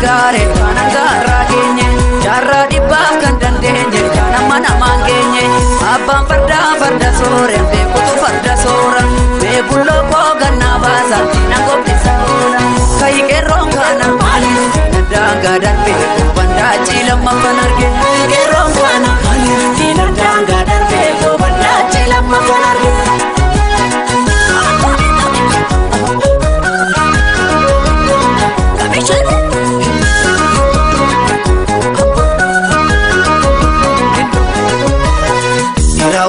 gargaare kan hangaarraa geenye jaarraa dhibbaaf kan dandeenye kan amma namaan geenye abbaan fardaa farda soore beekutu farda soora beekulloo koo gannaa baasa diina gombisa oola kayi qeerroon kana maaliif daangaa darbee gobandaachii lammaffan arge qeerroon kana maaliif daangaa darbee gobandaachii lammaffan arge.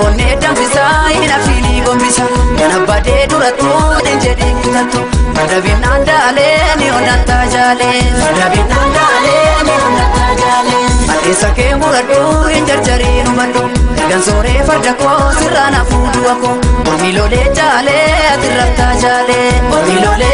Onnee danfisaa hin afiinii gombisa kana badee durattuu hin jedhiin kutattu madabinaan daalee ni onnataa jaalee madabinaan daalee ni onnataa jaalee adeessa kee muradhu hin jarjariin hubadhu ergan sooree farda koo sirraa na fuudhu akkoo mormi lolee jaalee ati raftaa jaalee mormi lolee